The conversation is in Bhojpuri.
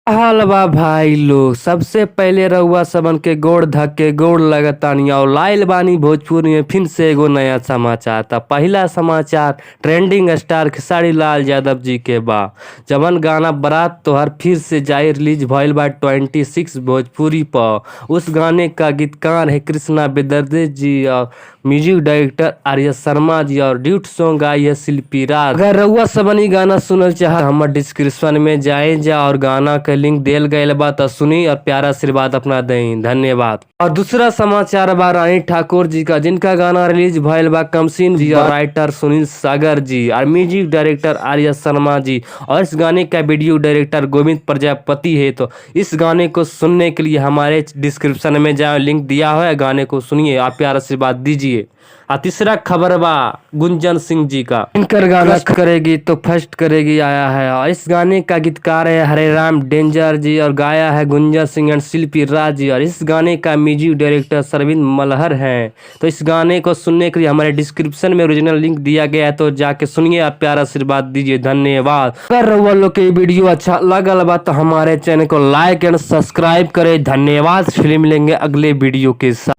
हाल बा भाई लोग। सबसे पहले रउआ सबन के गोड़ धके गोड़ लगतानी और लाइल बानी भोजपुरी में फिर से एगो नया समाचार। त पहिला समाचार ट्रेंडिंग स्टार खेसारी लाल यादव जी के बा, जवन गाना बारात तोहर फिर से जाई रिलीज भइल बा 26 भोजपुरी पर। उस गाने का गीतकार है कृष्णा बेदर्दे जी और म्यूजिक डायरेक्टर आर्य शर्मा जी और ड्यूट सॉन्ग गाई है शिल्पी राज। अगर रउआ सबन इ गाना सुनल चाह हमर डिस्क्रिप्शन में जाए जा और गाना के लिंक देल गयल बा, त सुनी और प्यारा आशीर्वाद अपना दें। धन्यवाद। और दूसरा समाचार बा रानी ठाकुर जी का, जिनका गाना रिलीज भइल बा कमसीन जी और राइटर सुनील सागर जी और म्यूजिक डायरेक्टर आर्य शर्मा जी और इस गाने का वीडियो डायरेक्टर गोविंद प्रजापति है। तो इस गाने को सुनने के लिए हमारे डिस्क्रिप्शन में जाए, लिंक दिया हुआ है, गाने को सुनिए, आप प्यारा आशीर्वाद दीजिए। आ तीसरा खबर बा गुंजन सिंह जी का, इनकर गाना करेगी तो फर्स्ट करेगी आया है और इस गाने का गीतकार है हरे राम डेंजर जी और गाया है गुंजन सिंह एंड शिल्पी राज जी और इस गाने का म्यूजिक डायरेक्टर सरविंद मलहर हैं। तो इस गाने को सुनने के लिए हमारे डिस्क्रिप्शन में ओरिजिनल लिंक दिया गया है, तो जाके सुनिए और प्यारा आशीर्वाद दीजिए। धन्यवाद। अगर रउआ लोग के वीडियो अच्छा लगल बा तो हमारे चैनल को लाइक एंड सब्सक्राइब करें। धन्यवाद। फिर मिलेंगे अगले वीडियो के साथ।